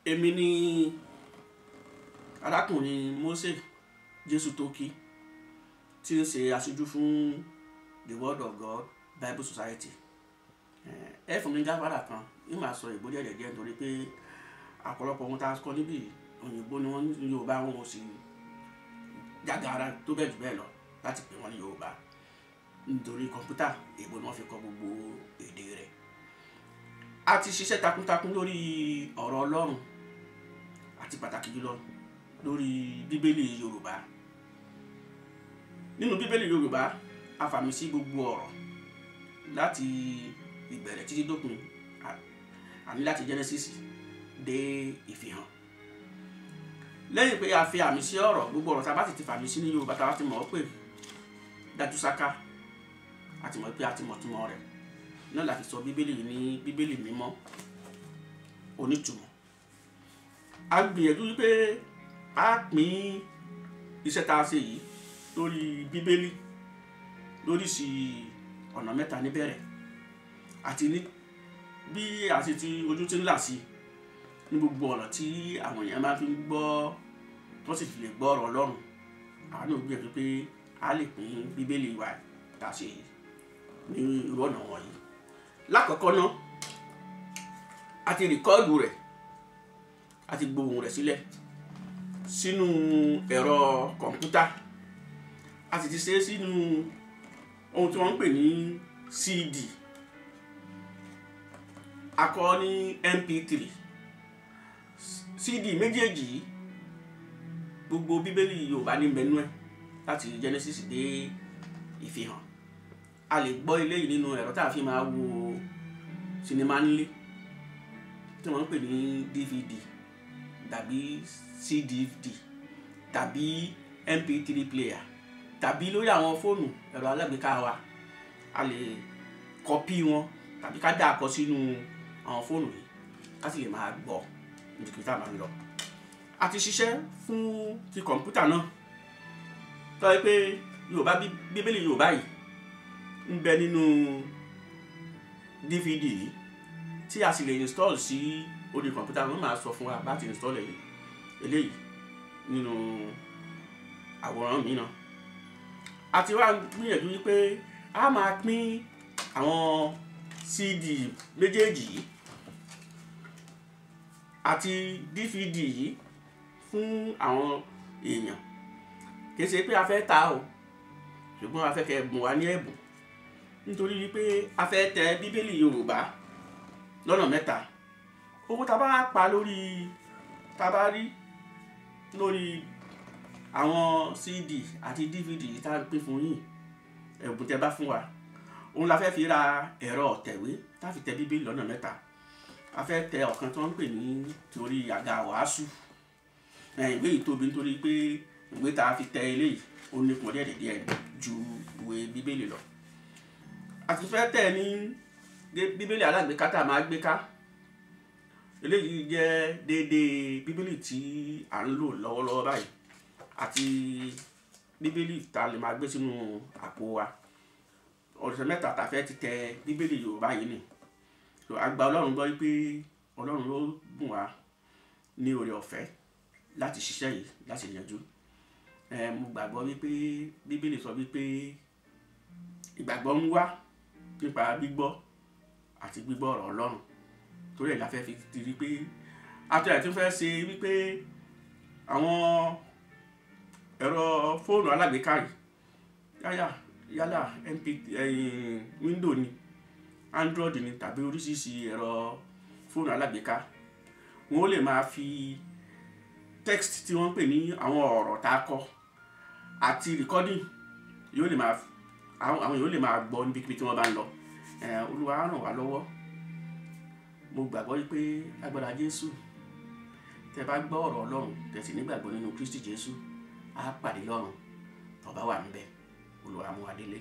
Èmi ni arákùnrin Mósè Jésùtókí tí ń ṣe aṣojú fún The Word of God Bible Society. Ẹ fún mi gáfárà kan, ní màá sọ ìbò díẹ̀ díẹ̀ nítorí pé ọ̀pọ̀lọpọ̀ ohun tá a kọ níbí òyìnbó ni wọ́n ní Yorùbá, wọn ò sì jágara tó bẹ́ẹ̀ jù bẹ́ẹ̀ lọ láti pè wọ́n ní Yorùbá nítorí kọ̀ǹpútà èèbó ni wọ́n fi kọ gbogbo èdè rẹ̀. A ti ṣiṣẹ́ takuntakun lórí ọ̀rọ̀ Ọlọ́run àti pàtàkì jùlọ lórí Bíbélì Yorùbá. Nínú Bíbélì Yorùbá, a fàmì sí gbogbo ọ̀rọ̀ láti ìbẹ̀rẹ̀ títí dópin, àní láti Genesis dé Ìfihàn. Lẹ́yìn pé a fi àmì sí ọ̀rọ̀, gbogbo ọ̀rọ̀ tá a bá sì ti fàmì sí ní Yorùbá, tá a bá ti mọ̀ ọ́ pé dájú sáká, a ti mọ̀ pé a ti mọ̀ túmọ̀ rẹ̀ náà la fi sọ Bíbélì ní Bíbélì mímọ́ onítùmọ̀. A gbìyànjú wípé a pín iṣẹ́ tá a ṣe yìí lórí Bíbélì lóríṣi ọ̀nà mẹ́ta níbẹ̀rẹ̀ àti ní bí a ṣe ti ojú ti ń là sí ní gbogbo ọ̀nà tí àwọn èèyàn máa fi ń gbọ́ tó sì fi lè gbọ́ ọ̀rọ̀ Ọlọ́run. Àwọn náà gbìyànjú pé a lè pín Bíbélì wa tá a ṣe yìí ní irú ọ̀nà wọ̀nyí. Lákọ̀ọ́kọ́ náà, a ti rìkọ́ọ̀dù rẹ̀, a ti gbohùn rẹ̀ sílẹ̀ sínú ẹ̀rọ kọ̀ǹpútà, a sì ti ṣe é sínú ohun tí wọ́n ń pè ní CD, a kọ ní MP3. CD méjèèjì yìí gbogbo Bíbélì Yorùbá ní mẹ́nu ẹ̀ láti Genesis dé Ìfihàn. A lè gbọ́ eléyìí nínú ẹ̀rọ tá a fi máa wo sinimá nílé tí wọ́n ń pè ní DVD tàbí CDD tàbí MP3 player tàbí lórí àwọn fóònù ẹ̀rọ alágbèéká wa. A lè kọpí wọn tàbí ká dà kọ sínú àwọn fóònù yìí ká sì lè máa gbọ́ níbi tá a máa ń lọ. A ti ṣiṣẹ́ fún ti kọ̀ǹpútà náà tó yẹ pé Yorùbá, Bíbélì Yorùbá yìí ń bẹ nínú DVD yìí tí a sì lè install sí orí kọ̀ǹpútà. Wọ́n máa sọ fún wa bá ti install eléyìí nínú àwòrán mi náà. A ti wá gbìyànjú wípé a máa pín àwọn CD méjèèjì yìí àti DVD yìí fún àwọn èèyàn. Kì í ṣe pé a fẹ́ ta o, ṣùgbọ́n a fẹ́ kẹ́ bùn wá ní ẹ̀bùn nítorí wípé a fẹ́ tẹ Bíbélì Yorùbá lọ́nà mẹ́ta. Owó tá a bá pa lórí tá a bá rí lórí àwọn CD àti DVD tá a pín fún yín, ẹ̀bùn tẹ́ bá fún wa, òun la fẹ́ fi ra ẹ̀rọ ọ̀tẹ̀wé tá a fi tẹ Bíbélì lọ́nà mẹ́ta. A fẹ́ tẹ ọ̀kan tí wọ́n ń pè ní torí àga wàásù. Ìwé yìí tóbi nítorí pé ìwé tá a fi tẹ eléyìí ó nípọn díẹ̀ díẹ̀ ju ìwé Bíbélì lọ. A ti fẹ́ tẹ̀ ní Bíbélì alágbèéká tá a máa gbé ká. Eléyìí jẹ́ déédéé Bíbélì tí à ń lò lọ́wọ́lọ́wọ́ báyìí àti Bíbélì tá a lè máa gbé sínú àpò wa. Ọ̀sẹ̀ mẹ́ta tá a fẹ́ ti tẹ Bíbélì Yorùbá yìí nì. A gba Ọlọ́run gbọ́ wípé Ọlọ́run ló bùn wá ní oore ọ̀fẹ́ láti ṣiṣẹ́ yìí láti yanjú. Mo gbàgbọ́ wípé Bíbélì sọ wípé ìgbàgbọ́ ń wá nípa gbígbọ́ àti gbígbọ́ ọ̀rọ̀ Ọlọ́run. Torí ẹ̀ la fẹ́ fi ti rí pé àti ẹ̀ tí fẹ́ ṣe wípé àwọn ẹ̀rọ fóònù alágbèéká yìí yálà MP Windows ni, Android ni tàbí oríṣiríṣi ẹ̀rọ fóònù alágbèéká, wọn ó lè máa fi text tí wọ́n ń pè ní àwọn ọ̀rọ̀ tá a kọ àti recording yóò lè máa àwọn yóò lè máa gbọ́ níbikíbi tí wọ́n bá ń lọ. Olúwa á ràn wá lọ́wọ́. Mo gbàgbọ́ wípé agbára Jésù, tẹ́ bá gbọ́ ọ̀rọ̀ Ọlọ́run tẹ́ sì nígbàgbọ́ nínú Kristi Jésù, á pàdé lọ́run. Tó bá wà níbẹ̀, Olúwa mú wa délé.